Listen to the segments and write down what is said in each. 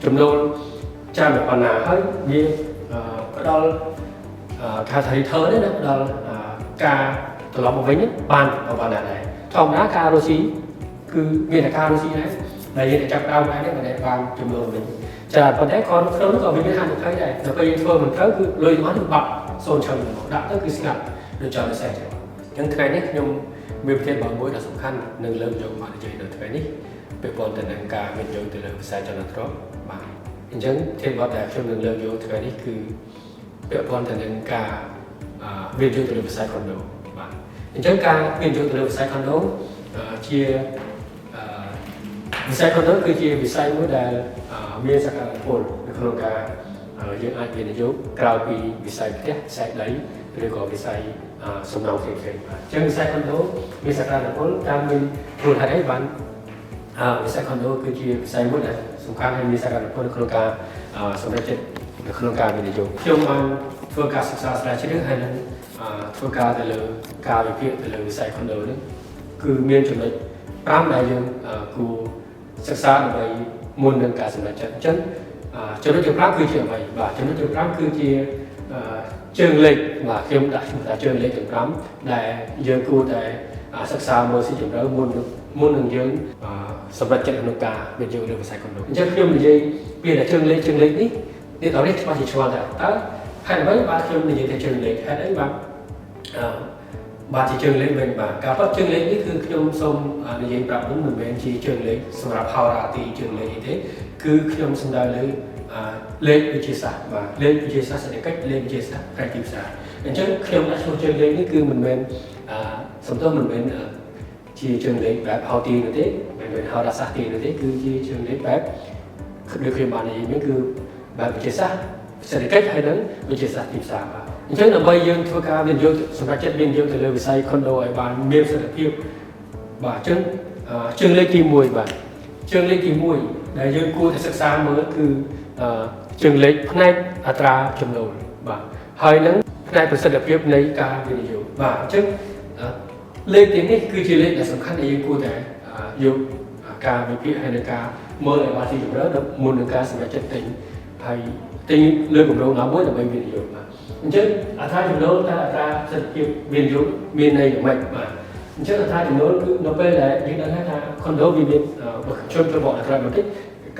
ចំណូលច្រើនប៉ុណ្ណាហើយវាផ្ដល់គេហៅថា return នេះណាផ្ដល់ការត្រឡប់មកវិញបានប៉ុណ្ណាដែរធម្មតាការរកស៊ីគឺមានតែការរកស៊ីដែរដែលយើងចាប់ដើមដែរនេះមិនដែលបានចំណូលវិញច្រើនប៉ុន្តែក៏ក្នុងនោះក៏វាមានហានិភ័យដែរដល់ពេលយើងធ្វើមិនត្រូវគឺលុយទាំងអស់នេះបាត់សូន្យឈឹងមកដាក់ទៅគឺស្ងាត់ដូចចោលសេះចឹងអញ្ចឹងថ្ងៃនេះខ្ញុំមានប្រធានបទមួយដ៏សំខាន់នឹងលើកយកមកនិយាយនៅថ្ងៃនេះពាក់ព័ន្ធទៅនឹងការវិនិយោគទៅលើវិស័យចលនាទ្រព្យបាទអញ្ចឹងប្រធានបទដែលខ្ញុំនឹងលើកយកថ្ងៃនេះគឺពាក់ព័ន្ធទៅនឹងការវិនិយោគទៅលើវិស័យខុនដូបាទអញ្ចឹងការវិនិយោគទៅលើវិស័យខុនដូជាវិស័យខុនដូគឺជាវិស័យមួយដែលមានសក្តានុពលនៅក្នុងការយើងអាចវិនិយោគក្រៅពីវិស័យផ្ទះវិស័យដីឬក៏វិស័យសំណង់ផ្សេងៗបាទអញ្ចឹងវិស័យខុនដូមានសក្តានុពលតាមមានមូលហេតុអីបានវិស័យខុនដូគឺជាវិស័យមួយដែលសំខាន់ហើយមានសក្តានុពលនៅក្នុងការសម្រេចចិត្តនៅក្នុងការវិនិយោគខ្ញុំបានធ្វើការសិក្សាស្រាវជ្រាវហើយនឹងធ្វើការទៅលើការវិភាគទៅលើវិស័យខុនដូនេះគឺមានចំណុច5ដែលយើងគួរសិក្សាដើម្បីមុននឹងការសម្រេចចិត្តអញ្ចឹងចំណុចទី5គឺជាអ្វីបាទចំណុចទី5គឺជាជើងលេខបាទខ្ញុំដាក់ឈ្មោះថាជើងលេខទាំង5ដែលយើងគួរតែសិក្សាមើលស៊ីជម្រៅមុននឹងយើងសម្រេចចិត្តក្នុងការវិនិយោគលើវិស័យខុនដូអញ្ចឹងខ្ញុំនិយាយពីតែជើងលេខជើងលេខនេះអ្នកទាំងនេះច្បាស់ជាឆ្ងល់ថាតើហេតុអ្វីបាទខ្ញុំនិយាយថាជើងលេខហេតុអីបាទអឺបាទជាជើងលេខវិញបាទការពិតជើងលេខនេះគឺខ្ញុំសូមនិយាយប្រាប់មុនមិនមែនជាជើងលេខសម្រាប់ហោរាទីជើងលេខអីទេគឺខ្ញុំសំដៅលើលេខវិទ្យាសាស្ត្របាទលេខវិទ្យាសាស្ត្រសេដ្ឋកិច្ចលេខវិទ្យាសាស្ត្រផ្នែកទីផ្សារអញ្ចឹងខ្ញុំដាក់ឈ្មោះជើងលេខនេះគឺមិនមែនអឺសំទោសមិនមែនជាជើងលេខបែបហោទីនោះទេមិនមែនហោរាសាស្ត្រទីនោះទេគឺជាជើងលេខបែបដូចខ្ញុំបាននិយាយនេះគឺបែបវិទ្យាសាស្ត្រសេដ្ឋកិច្ចហើយនិងវិទ្យាសាស្ត្រទីផ្សារបាទអញ្ចឹងដើម្បីយើងធ្វើការវិនិយោគសម្រាប់ចិត្តវិនិយោគទៅលើវិស័យខុនដូឲ្យបានមានប្រសិទ្ធភាពបាទអញ្ចឹងជើងលេខទី1បាទជើងលេខទី1ដែលយើងគួរតែសិក្សាមើលគឺជើងលេខផ្នែកអត្រាចំណូលបាទហើយនឹងផ្នែកប្រសិទ្ធភាពនៃការវិនិយោគបាទអញ្ចឹងលេខទីនេះគឺជាលេខដែលសំខាន់ដែលយើងគួរតែយកការវិភាគហើយនឹងការមើលឲ្យបានស៊ីជម្រៅមុននឹងការសម្រេចចិត្តទិញហើយទិញលើគម្រោងណាមួយដើម្បីវិនិយោគបាទអញ្ចឹងអត្រាចំណូលតើអត្រាប្រសិទ្ធភាពវិនិយោគមានន័យយ៉ាងម៉េចបាទអញ្ចឹងអត្រាចំណូលគឺនៅពេលដែលយើងដឹងថាខុនដូវាមានបើខ្ញុំចូលបកអត្រាបន្តិច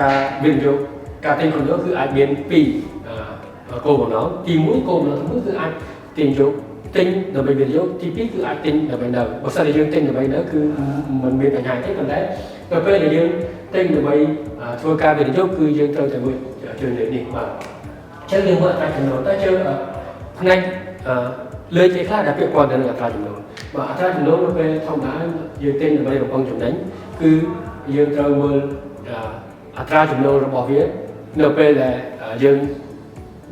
ការវិនិយោគការទិញខុនដូគឺអាចមានពីរគោលបំណងទី1គោលបំណងទី1គឺអាចទិញយកទិញដើម្បីវិនិយោគទី2គឺអាចទិញដើម្បីនៅបើសិនជាយើងទិញដើម្បីនៅគឺមិនមានបញ្ហាទេប៉ុន្តែនៅពេលដែលយើងទិញដើម្បីធ្វើការវិនិយោគគឺយើងត្រូវតែមើលជើងលេខនេះបាទអញ្ចឹងយើងមើលអត្រាចំណូលតើជើងផ្នែកលើកគេខ្លះដែលពាក់ព័ន្ធទៅនឹងអត្រាចំណូលបាទអត្រាចំណូលនៅពេលធម្មតាយើងទិញដើម្បីរំពឹងចំណេញគឺយើងត្រូវមើលអត្រាចំណូលរបស់វានៅពេលដែលយើង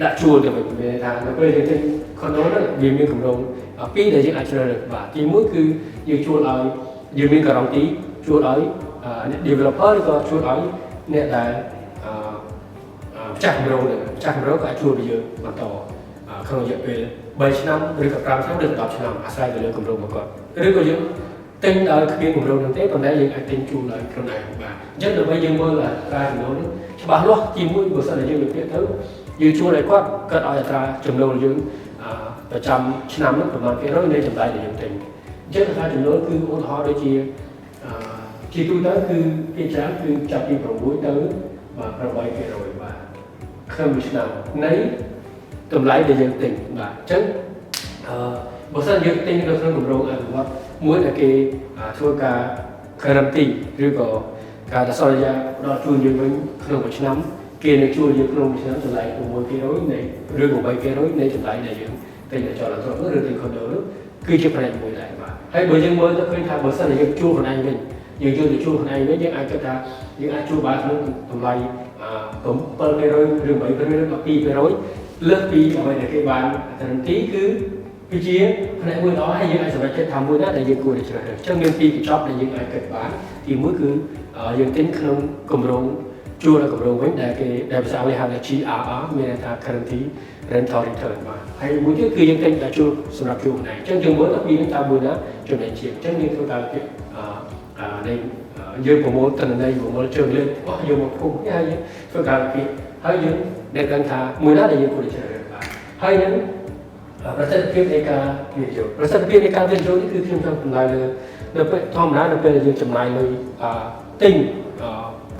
ដាក់ជួលទៅវិញមានថានៅពេលយើងទិញខុនដូហ្នឹងវាមានគម្រោងពីរដែលយើងអាចជ្រើសរើសបាទទី1គឺយើងជួលឲ្យយើងមានការ៉ង់ទីជួលឲ្យអ្នក developer ឬក៏ជួលឲ្យអ្នកដែលម្ចាស់គម្រោងហ្នឹងម្ចាស់គម្រោងក៏អាចជួលពីយើងបន្តក្នុងរយៈពេល3ឆ្នាំឬក៏5ឆ្នាំឬក៏10ឆ្នាំអាស្រ័យទៅលើគម្រោងរបស់គាត់ឬក៏យើងទិញដោយគ្មានគម្រោងហ្នឹងទេប៉ុន្តែយើងអាចទិញជួលដោយខ្លួនឯងបាទអញ្ចឹងដើម្បីយើងមើលអត្រាចំណូលនេះច្បាស់លាស់ទី1បើសិនជាយើងវិភាគទៅយើងជួលឲ្យគាត់គាត់ឲ្យអត្រាចំណូលយើងប្រចាំឆ្នាំហ្នឹងប្រមាណភាគរយនៃចម្លៃដែលយើងទិញអញ្ចឹងអត្រាចំណូលគឺឧទាហរណ៍ដូចជាជាទូទៅគឺគេច្រើនគឺចាប់ពី6ទៅបាទ8%បាទក្នុងមួយឆ្នាំនៃតម្លៃដែលយើងទិញបាទអញ្ចឹងអឺបើសិនយើងទិញនៅក្នុងគម្រោងអភិវឌ្ឍមួយដែលគេធ្វើការ guarantee ឬក៏ការសន្យាផ្ដល់ជូនយើងវិញក្នុងមួយឆ្នាំគេនឹងជួលយើងក្នុងមួយឆ្នាំតម្លៃ6%នៃឬ8%នៃតម្លៃដែលយើងទិញចលនាទ្រព្យឬទិញខុនដូនោះគឺជាផ្នែកមួយដែរបាទហើយបើយើងមើលទៅឃើញថាបើសិនជាយើងជួលខ្លួនឯងវិញយើងយកទៅជួលខ្លួនឯងវិញយើងអាចគិតថាយើងអាចជួលបានក្នុងតម្លៃ7%ឬ8%ឬក៏2%លើសពីអ្វីដែលគេបាន guarantee គឺវាជាផ្នែកមួយល្អហើយយើងអាចសម្រេចចិត្តថាមួយណាដែលយើងគួរតែជ្រើសរើសអញ្ចឹងមានពីរកញ្ចប់ដែលយើងអាចគិតបានទីមួយគឺយើងទិញក្នុងគម្រោងជួលដល់គម្រោងវិញដែលគេដែលភាសាអង់គ្លេសហៅថា GRR មានន័យថា Guarantee Rental Return បាទហើយមួយទៀតគឺយើងទិញតែជួលសម្រាប់ជួលខ្លួនឯងអញ្ចឹងយើងមើលទៅពីរនេះតើមួយណាចំណេញជាងអញ្ចឹងយើងធ្វើការវិភាគនៃ យើងប្រមូលទិន្នន័យប្រមូលជើងលើកអស់យកមកគុំហើយយើងធ្វើការវិភាគហើយយើងអ្នកដឹងថាមួយណាដែលយើងគួរតែជ្រើសរើសបាទហើយនឹងប្រសិទ្ធភាពនៃការវិនិយោគប្រសិទ្ធភាពនៃការវិនិយោគនេះគឺខ្ញុំចង់បំដៅលើនៅពេលធម្មតានៅពេលដែលយើងចំណាយលុយទិញ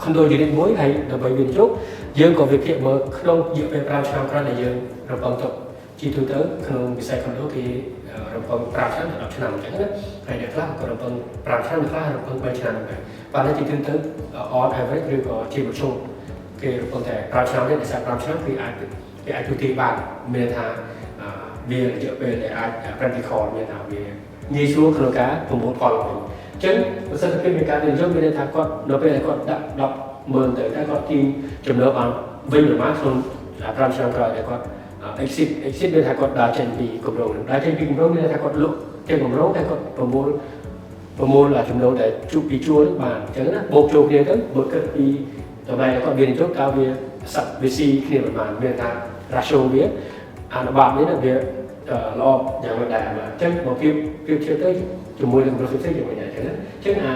condo unit មួយហើយដើម្បីវិនិយោគយើងក៏វិភាគមើលក្នុងរយៈពេល5ឆ្នាំក្រោយដែលយើងរំពឹងទុកជាទូទៅក្នុងវិស័យ condo គេរំពឹង5ឆ្នាំដល់10ឆ្នាំអញ្ចឹងណាហើយអ្នកខ្លះក៏រំពឹង5ឆ្នាំអ្នកខ្លះរំពឹង3ឆ្នាំដែរប៉ុន្តែជាទូទៅ on average ឬក៏ជាមធ្យមគេរំពឹងតែ5ឆ្នាំទេដោយសារ5ឆ្នាំគឺអាចគេអាចទូទាត់បានមានថាវារយៈពេលដែលអាច practical មានថាវាងាយស្រួលក្នុងការប្រមូលផលវិញអញ្ចឹងប្រសិទ្ធភាពនៃការវិនិយោគមានន័យថាគាត់នៅពេលដែលគាត់ដាក់10ម៉ឺនទៅតែគាត់ទាញចំណូលបានវិញប្រហែលក្នុង5ឆ្នាំក្រោយដែលគាត់ exit exit មានថាគាត់ដើរចេញពីគម្រោងនឹងដើរចេញពីគម្រោងមានន័យថាគាត់លក់ចេញគម្រោងតែគាត់ប្រមូលចំណូលដែលជួបពីជួលបានអញ្ចឹងណាបូកចូលគ្នាទៅបើគិតពីតម្លៃដែលគាត់វិនិយោគតើវាសັບវាស៊ីគ្នាប្រហែលមានថា ratio វាអនុបាតនេះណាវាល្អយ៉ាងម៉េចដែរបាទអញ្ចឹងបើប្រៀបប្រៀបធៀបទៅជាមួយនឹងប្រសិទ្ធភាពយ៉ាងម៉េចដែរអញ្ចឹងណាអញ្ចឹងអា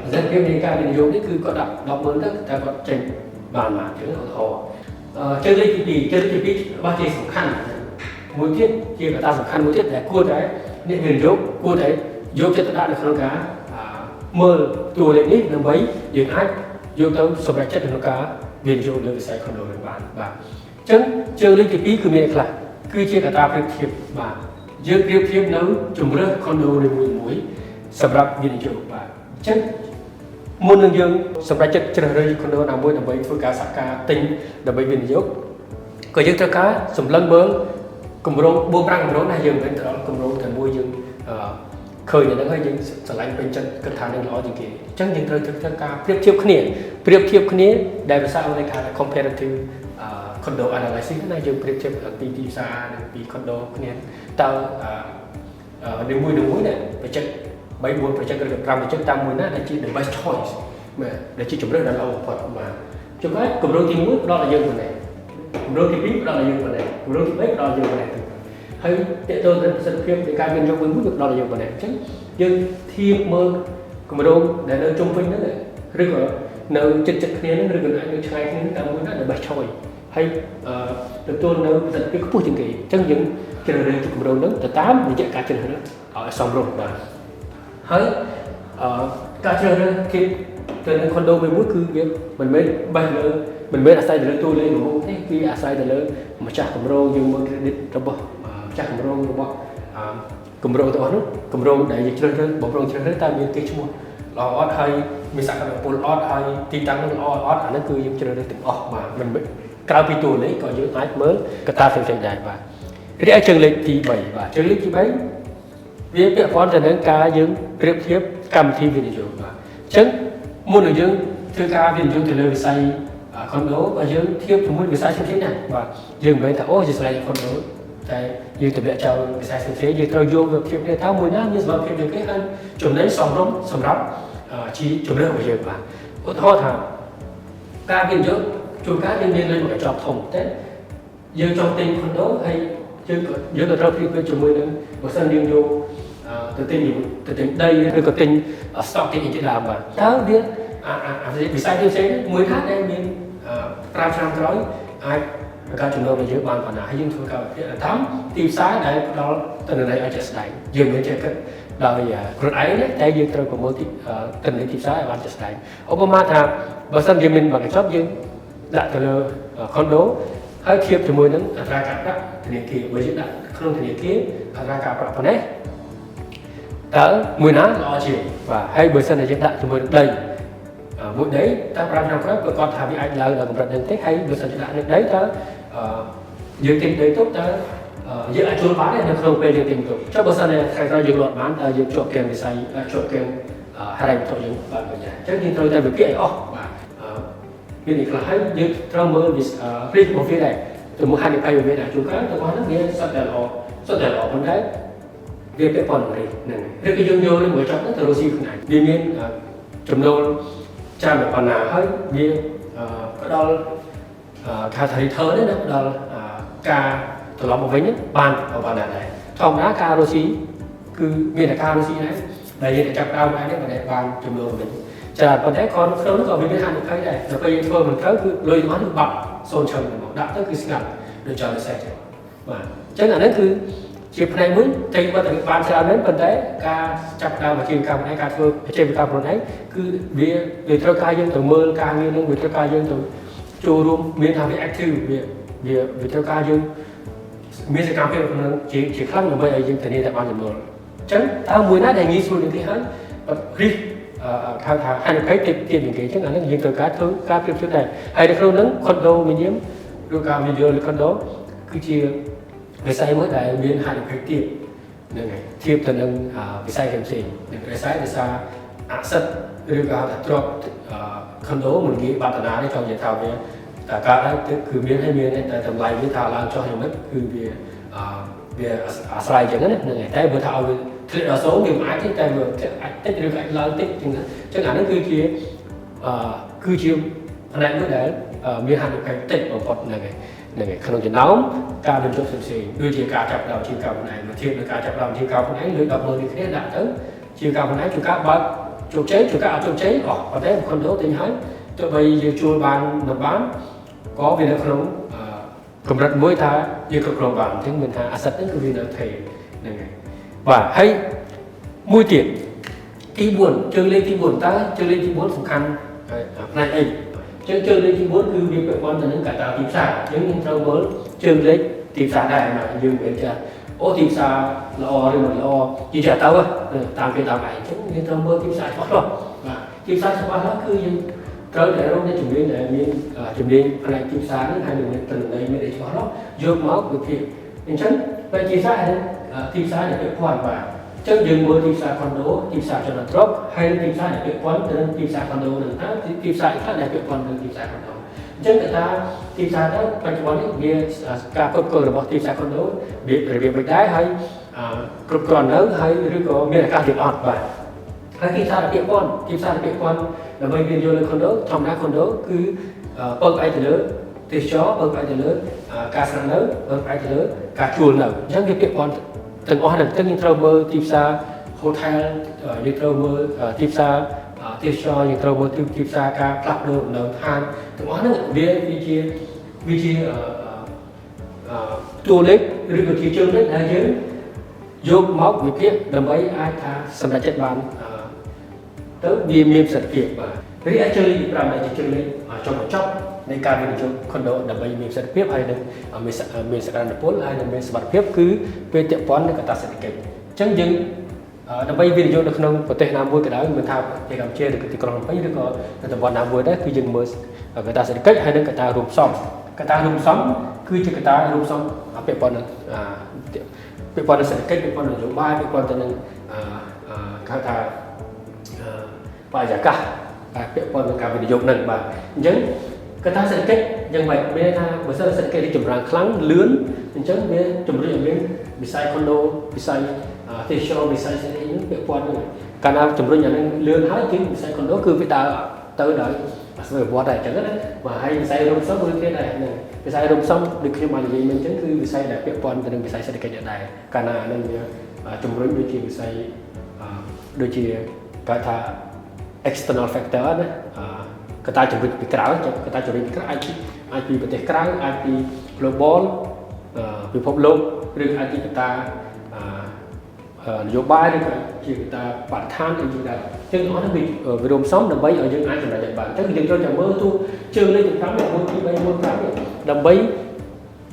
ប្រសិទ្ធភាពនៃការវិនិយោគនេះគឺគាត់ដាក់10ម៉ឺនទៅតែគាត់ចេញបានមកអញ្ចឹងឧទាហរណ៍ជើងលេខទី2ជើងលេខទី2របស់ជាសំខាន់មួយទៀតជាកត្តាសំខាន់មួយទៀតដែលគួរតែអ្នកវិនិយោគគួរតែយកចិត្តទុកដាក់នៅក្នុងការមើលតួលេខនេះដើម្បីយើងអាចយកទៅសម្រេចចិត្តក្នុងការវិនិយោគលើវិស័យ condo នឹងបានបាទអញ្ចឹងជើងលេខទី2គឺមានខ្លះគឺជាកត្តាប្រៀបធៀបបាទយើងប្រៀបធៀបនៅជំរើស condo នីមួយៗសម្រាប់វិនិយោគបាទអញ្ចឹងមុននឹងយើងសម្រេចចិត្តជ្រើសរើស condo ណាមួយដើម្បីធ្វើការសហការទិញដើម្បីវិនិយោគក៏យើងត្រូវការសម្លឹងមើលគម្រោង4 5គម្រោងណាយើងមិនមែនទៅដល់គម្រោងតែមួយយើងឃើញតែហ្នឹងហើយយើងស្រឡាញ់ពេញចិត្តគិតថានឹងល្អជាងគេអញ្ចឹងយើងត្រូវធ្វើការប្រៀបធៀបគ្នាប្រៀបធៀបគ្នាដែលភាសាអង់គ្លេសគេថា comparative condo analysis ណាយើងប្រៀបធៀបពីទីផ្សារនិងពី condo គ្នាតើនីមួយៗនេះproject 3 4 project ឬក៏5 project តាមមួយណាដែលជា the best choice បាទដែលជាជម្រើសដ៏ល្អបំផុតបាទចំណែកគម្រោងទី1ផ្ដល់ឲ្យយើងប៉ុណ្ណេះគម្រោងទី2ផ្ដល់ឲ្យយើងប៉ុណ្ណេះគម្រោងទី3ផ្ដល់ឲ្យយើងប៉ុណ្ណេះទៅហើយតើតើទៅប្រសិទ្ធភាពនៃការវិនិយោគមួយមួយវាផ្ដល់ឲ្យយើងប៉ុណ្ណេះអញ្ចឹងយើងធៀបមើលគម្រោងដែលនៅជុំវិញហ្នឹងឬក៏នៅចិត្តចិត្តគ្នាហ្នឹងឬក៏អាចនៅឆ្ងាយគ្នាហ្នឹងតាមមួយណា the best choice ហើយទទួលនៅប្រសិទ្ធភាពខ្ពស់ជាងគេអញ្ចឹងយើងជ្រើសរើសគម្រោងហ្នឹងទៅតាមរយៈការជ្រើសរើសឲ្យសមរម្យបាទហើយអឺការជ្រើសរើសគេទៅនឹង condo មួយមួយគឺវាមិនមែនបេះលើមិនមែនអាស្រ័យទៅលើតួលេខហ្មងទេគឺអាស្រ័យទៅលើម្ចាស់គម្រោងយើងមើល credit របស់ម្ចាស់គម្រោងរបស់គម្រោងទាំងអស់នោះគម្រោងដែលយើងជ្រើសរើសបំរុងជ្រើសរើសតើមានគេឈ្មោះល្អអត់ហើយមានសក្តានុពលអត់ហើយទីតាំងនោះល្អអត់អានោះគឺយើងជ្រើសរើសទាំងអស់បាទមិនក្រៅពីតួលេខក៏យើងអាចមើលកត្តាផ្សេងៗដែរបាទរីឯជើងលេខទី3បាទជើងលេខទី3វាពាក់ព័ន្ធទៅនឹងការយើងប្រៀបធៀបកម្មវិធីវិនិយោគបាទអញ្ចឹងមុននឹងយើងធ្វើការវិនិយោគទៅលើវិស័យ condo បើយើងធៀបជាមួយវិស័យផ្សេងៗណាបាទយើងមិនមែនថាអូជាស្រ័យ condo តែយើងទម្លាក់ចោលវិស័យផ្សេងៗយើងត្រូវយកវាធៀបគ្នាថាមួយណាមានសមត្ថភាពជាងគេហើយចំណេញសមរម្យសម្រាប់ជាជំរឿនរបស់យើងបាទឧទាហរណ៍ថាការវិនិយោគជួនកាលយើងមានលុយមកកញ្ចប់ធំតែយើងចង់ទិញ condo ហើយយើងក៏ត្រូវប្រៀបធៀបជាមួយនឹងបើសិនយើងយកទៅទិញដីឬក៏ទិញ stock ទិញអីជាដើមបាទតើវាអាវិស័យផ្សេងៗមួយណាដែលមាន5ឆ្នាំក្រោយអាចបង្កើតចំណូលឲ្យយើងបានប៉ុណ្ណាហើយយើងធ្វើការវិភាគតាមទីផ្សារដែលផ្ដល់ទិន្នន័យឲ្យជាក់ស្ដែងយើងមិនចេះគិតដោយខ្លួនឯងទេតែយើងត្រូវប្រមូលទីទិន្នន័យទីផ្សារឲ្យបានជាក់ស្ដែងឧបមាថាបើសិនយើងមានមួយកញ្ចប់យើងដាក់ទៅលើ condo ហើយធៀបជាមួយនឹងអត្រាការប្រាក់ធនាគារបើយើងដាក់ក្នុងធនាគារអត្រាការប្រាក់ប៉ុណ្ណេះតើមួយណាល្អជាងបាទហើយបើសិនជាយើងដាក់ជាមួយនឹងដីមួយដីតើ5ឆ្នាំក្រោយប្រកាសថាវាអាចឡើងដល់កម្រិតហ្នឹងទេហើយបើសិនជាដាក់នឹងដីតើយើងទិញដីទុកតើយើងអាចជួលបានទេនៅក្នុងពេលយើងទិញទុកចុះបើសិនជាថ្ងៃក្រោយយើងលត់បានតើយើងជាប់គៀងវិស័យជាប់គៀងហិរញ្ញវត្ថុយើងបានបញ្ញាអញ្ចឹងយើងត្រូវតែវិភាគឲ្យអស់បាទមាននេះខ្លះហើយយើងត្រូវមើលវាព្រីរបស់វាដែរទៅមើលហានិភ័យរបស់វាដែរជួនកាលទាំងអស់ហ្នឹងវាសុទ្ធតែល្អសុទ្ធតែល្អប៉ុន្តែវាពាក់ព័ន្ធនឹងនេះហ្នឹងឬក៏យើងយកមួយចប់ទៅរកស៊ីខ្លួនឯងវាមានចំណូលច្រើនប៉ុណ្ណាហើយវាផ្ដល់គេហៅថា return ណាផ្ដល់ការត្រឡប់មកវិញបានប៉ុណ្ណាដែរធម្មតាការរកស៊ីគឺមានតែការរកស៊ីដែរដែលយើងចាប់ដើមឯងនេះមិនដែលបានចំណូលវិញ ច្រើនប៉ុន្តែក៏ក្នុងនោះក៏វាមានហានិភ័យដែរដល់ពេលយើងធ្វើមិនត្រូវគឺលុយទាំងអស់នោះបាត់សូន្យឈឹងហ្មងដាក់ទៅគឺស្ងាត់ដូចចោលសេះចឹងបាទអញ្ចឹងអានេះគឺជាផ្នែកមួយតែបើតែបានច្រើនមែនប៉ុន្តែការចាប់ដើមអាជីវកម្មខ្លួនឯងការធ្វើអាជីវកម្មខ្លួនឯងគឺវាវាត្រូវការយើងទៅមើលការងារនឹងវាត្រូវការយើងទៅចូលរួមមានថាវា active វាវាវាត្រូវការយើងមានសកម្មភាពក្នុងជាជាខ្លាំងដើម្បីឲ្យយើងធានាតែបានចំណូលអញ្ចឹងតើមួយណាដែលងាយស្រួលជាងគេហើយរិះហៅថាហានិភ័យតិចទៀតជាងគេអញ្ចឹងអាហ្នឹងយើងត្រូវការធ្វើការប្រៀបធៀបដែរហើយនៅក្នុងហ្នឹង condominium ឬការវិនិយោគលើ condo គឺជាវិស័យមួយដែលមានហានិភ័យទាបហ្នឹងហើយធៀបទៅនឹងវិស័យផ្សេងៗនឹងវិស័យដោយសារ asset ឬក៏ហៅថាទ្រព្យ condo មិនងាយបាត់តាណាទេចង់និយាយថាវាតែកើតហើយគឺមានហើយមានតែតម្លៃវាថាឡើងចុះយ៉ាងម៉េចគឺវាវាអាស្រ័យអញ្ចឹងណាហ្នឹងហើយតែបើថាឲ្យវាធ្លាក់ដល់សូន្យវាមិនអាចទេតែវាអាចតិចឬក៏អាចឡើងតិចអញ្ចឹងអញ្ចឹងអាហ្នឹងគឺជាអឺគឺជាផ្នែកមួយដែលមានហានិភ័យតិចបំផុតហ្នឹងហើយហ្នឹងហើយក្នុងចំណោមការវិនិយោគផ្សេងៗដូចជាការចាប់ដើមអាជីវកម្មខ្លួនឯងមកធៀបនឹងការចាប់ដើមអាជីវកម្មខ្លួនឯងលើ100000នេះគ្នាដាក់ទៅអាជីវកម្មខ្លួនឯងជួនកាលបើកជោគជ័យជួនកាលអត់ជោគជ័យអស់ប៉ុន្តែខុនដូទិញហើយទោះបីយើងជួលបានមិនបានក៏វានៅក្នុងកម្រិតមួយថាយើងគ្រប់គ្រងបានអញ្ចឹងមានថា asset ហ្នឹងគឺវានៅថេរហ្នឹងហើយបាទហើយមួយទៀតទី4ជើងលេខទី4តើជើងលេខទី4សំខាន់ផ្នែកអីជើងជើងលេខទី4គឺវាពាក់ព័ន្ធទៅនឹងកត្តាទីផ្សារអញ្ចឹងយើងត្រូវមើលជើងលេខទីផ្សារដែរបាទយើងមិនចាអូទីផ្សារល្អឬមិនល្អយីចាទៅតាមគេតាមឯងអញ្ចឹងយើងត្រូវមើលទីផ្សារច្បាស់លាស់បាទទីផ្សារច្បាស់លាស់គឺយើងត្រូវតែរកអ្នកជំនាញដែលមានជំនាញផ្នែកទីផ្សារហ្នឹងហើយនឹងមានទិន្នន័យមានអីច្បាស់លាស់យកមកវិភាគអញ្ចឹងផ្នែកទីផ្សារហើយទីផ្សារដែលពាក់ព័ន្ធបាទអញ្ចឹងយើងមើលទីផ្សារខុនដូទីផ្សារចំណទ្រព្យហើយនិងទីផ្សារដែលពាក់ព័ន្ធទៅនឹងទីផ្សារខុនដូនឹងតើទីផ្សារខ្លះដែលពាក់ព័ន្ធនឹងទីផ្សារខុនដូអញ្ចឹងកត្តាទីផ្សារទៅបច្ចុប្បន្ននេះវាការគ្រប់គ្រងរបស់ទីផ្សារខុនដូវារបៀបមិនដែរហើយគ្រប់គ្រាន់នៅហើយឬក៏មានឱកាសទៀតអត់បាទហើយទីផ្សារពាក់ព័ន្ធទីផ្សារពាក់ព័ន្ធដើម្បីវិនិយោគលើខុនដូធម្មតាខុនដូគឺពឹងផ្អែកទៅលើទេសចរពឹងផ្អែកទៅលើការស្នាក់នៅពឹងផ្អែកទៅលើការជួលនៅអញ្ចឹងវាពាក់ព័ន្ធទាំងអស់ហ្នឹងអញ្ចឹងយើងត្រូវមើលទីផ្សារ hotel យើងត្រូវមើលទីផ្សារទេសចរយើងត្រូវមើលទីផ្សារការផ្លាស់ប្ដូរនៅឋានទាំងអស់ហ្នឹងវាវាជាវាជាតួលេខឬក៏ជាជើងលេខដែលយើងយកមកវិភាគដើម្បីអាចថាសម្រេចចិត្តបានទៅវាមានប្រសិទ្ធភាពបាទរីឯជើងលេខទី5ដែលជាជើងលេខចុងបញ្ចប់នៃការវិនិយោគខុនដូដើម្បីមានប្រសិទ្ធភាពហើយនឹងមានមានសក្តានុពលហើយនឹងមានសមត្ថភាពគឺពេលពាក់ព័ន្ធនឹងកត្តាសេដ្ឋកិច្ចអញ្ចឹងយើងដើម្បីវិនិយោគនៅក្នុងប្រទេសណាមួយក៏ដោយមិនថាប្រទេសកម្ពុជាឬក៏ទីក្រុងភ្នំពេញឬក៏នៅតំបន់ណាមួយដែរគឺយើងមើលកត្តាសេដ្ឋកិច្ចហើយនិងកត្តារួមផ្សំកត្តារួមផ្សំគឺជាកត្តារួមផ្សំពាក់ព័ន្ធនឹងពាក់ព័ន្ធនឹងសេដ្ឋកិច្ចពាក់ព័ន្ធនឹងនយោបាយពាក់ព័ន្ធទៅនឹងគេហៅថាបរិយាកាសពាក់ព័ន្ធនឹងការវិនិយោគនឹងបាទអញ្ចឹងកត្តាសេដ្ឋកិច្ចយ៉ាងម៉េចមានថាបើសិនសេដ្ឋកិច្ចរីកចម្រើនខ្លាំងលឿនអញ្ចឹងវាជំរុញឲ្យមានវិស័យខុនដូវិស័យទេសចរវិស័យសេដ្ឋកិច្ចនឹងពាក់ព័ន្ធនឹងកាលណាជំរុញអានឹងលឿនហើយជាងវិស័យខុនដូគឺវាដើរទៅដោយស្វ័យប្រវត្តិដែរអញ្ចឹងណាបាទហើយវិស័យរួមផ្សំដូចគ្នាដែរហ្នឹងវិស័យរួមផ្សំដូចខ្ញុំបាននិយាយមិញអញ្ចឹងគឺវិស័យដែលពាក់ព័ន្ធទៅនឹងវិស័យសេដ្ឋកិច្ចដែរកាលណាអានឹងវាជំរុញដូចជាវិស័យដូចជាគេថា external factor ណាកត្តាជំរុញពីក្រៅកត្តាជំរុញពីក្រៅអាចអាចពីប្រទេសក្រៅអាចពី global ពិភពលោកឬអាចពីកត្តានយោបាយឬក៏ជាកត្តាបរិស្ថានអីជាដើមអញ្ចឹងអស់នេះវារួមផ្សំដើម្បីឲ្យយើងអាចសម្រេចចិត្តបានអញ្ចឹងយើងត្រូវតែមើលទូជើងលេខទាំង5 1 2 3 4 5នេះដើម្បី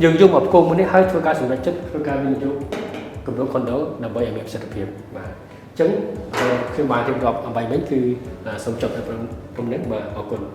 យើងយកមកផ្គងមួយនេះហើយធ្វើការសម្រេចចិត្តធ្វើការវិនិយោគគម្រោងខុនដូដើម្បីឲ្យមានប្រសិទ្ធភាពបាទអញ្ចឹងខ្ញុំបានរៀបរាប់អំបញ្ញមិញគឺសូមចប់តែប៉ុណ្្នឹងបាទអរគុណ។